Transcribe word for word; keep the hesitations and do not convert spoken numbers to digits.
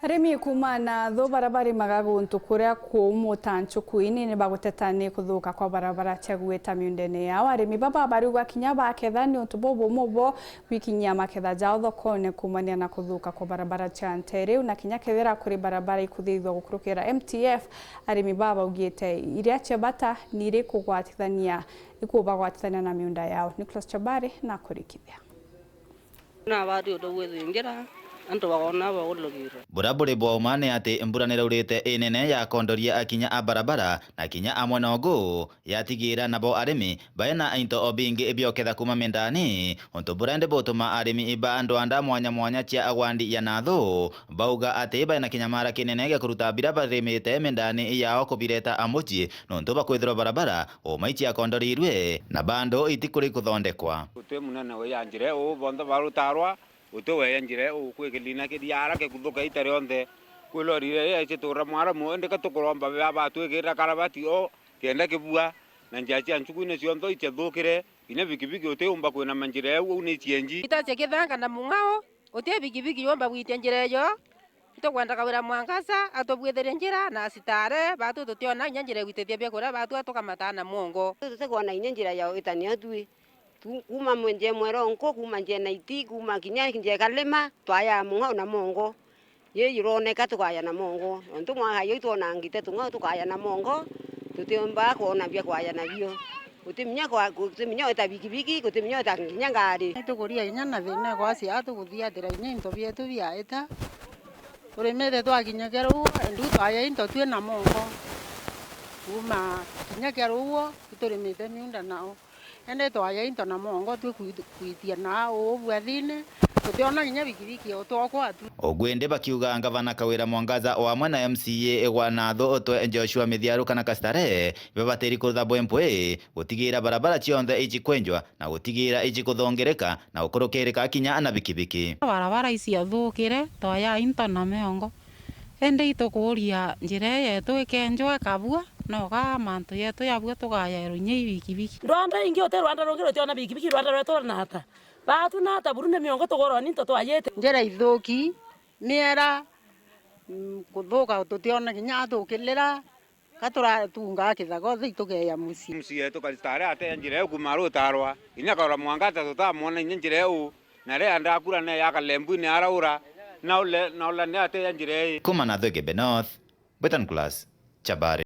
Arimi kuuma Nathu baria barimaga guntu kuria kuumu ta nchukuini ni baguteta ni kuthuka kwa barabara cia gwita miundene yao. Arimi baba bariuga kinya baketha ni untu bubumu bo gwikinyia maketha jao thokone kuumania na kuthuka kwa barabara cia nteere iu, na kinya kethira kuri barabara ikuthithua gukurukira M T F, arimi baba baugite iria cia bata ni iri kugwatithania, ikubagwatithania na miunda yao. Nicholas Chabari na kurikithia. Na bari undu gwithingira, antu bakona bagulugirwe. Buria buri bwa uma ni ati mbura niraurite inene yakondoria akinya a barabara na kinya amwe nogu yatigira nabo arimi baina into o bingi bioketha kuuma mindani. Untu buria ndi butuma arimi ba ndwanda mwanya mwanya cia agwandi ya Nathu bauga ati baina kinyamara kinene gia kuruta biria barimite mindani yao kubireta a mucii nontu bakwithirwa barabara uma iciakondorirwe na bando itikuri kuthondekwa. Uti munene wa ya njira iu, bonthe barutarwa, uti wa ya njira iu, kwi kilina kiria ara kikuthuka ita rionthe, kwi lori iria ici tuura mwaramu, indi ka tukuromba bea batwikirira karabati o kenda kibua, na njira cia nchukuine cionthe iciathukire, kinya bikibiki utiumba kwinama njira iu, au ni cienji. Ita cia kithanga na mung'ao, uti bikibiki yumba gwitia njira iyo. Itukwenda Kawira Mwangaza atubwithirie njira na asitare, batu tutiona inya njira igwitithia biakuria, batu tukamata na mwongo. Tutikwona inya njira ya gwita nio tui. Tu-, kuuma mwe-, nje Mweronko, kuuma nje Naiti, kuuma kinya nje Kalima, twaya mung'ao na mwongo. Ii ironeka tukaya na mwongo. Nontu mwaka juu twonangite tung'ao tukaya na mwongo, tutiumba kwona bia kwaya nabio. Gutiminya kwa, gutiminya wita bikibiki, gutiminya wita kinya ngari. Itukuria inya na thina igwasi aa tuguthiatira inya into bietu biaita. Turimite twakinya kia ruuo, indi twaya into twi na mongo. Kuuma kinya kia ruuo, iturimite miunda nao. Indi twaya into na mongo twi kwi-, kwitia na uu bwathini, tutiona kinya bikibiki o twokwa tu. Ugu indi bakiuga ngavana Kawira Mwangaza o amwe na M C A wa Nathu utwe Joshua Mithiaru kana Kastare, ibabatiri kurutha bwempwi gutigira barabara cionthe icikwenjwa na gutigira icikuthongirika na gukurukirika kinya na bikibiki. Barabara iciathukire, twaya into na miongo. Indi itukuuria njira ii yetu ikenjwa ikabua, noga mantu yetu yabua tugayairwa inya i bikibiki. Rwanda ingi uti rwanda rungi rutiona bikibiki, rwanda rwetu ruri na ata? Batu na ata buru ni miongo tugurwa ni into twayite. Njira ithuki, miera, mm, kuthuka tutiona kinya atukilira. Ka turatunga kithago thii tukeya mucii. Mucii yetu Kastare ateya njira iu kuuma rutarwa. Inya Kawira Mwangaza tutamwona inya njira iu. Na riria ndakura ne ya Kalembwini araura. Na ule, na ula ni ateya njira ii. Kuuma Nathu Igembe North, Betan Class, Chabari.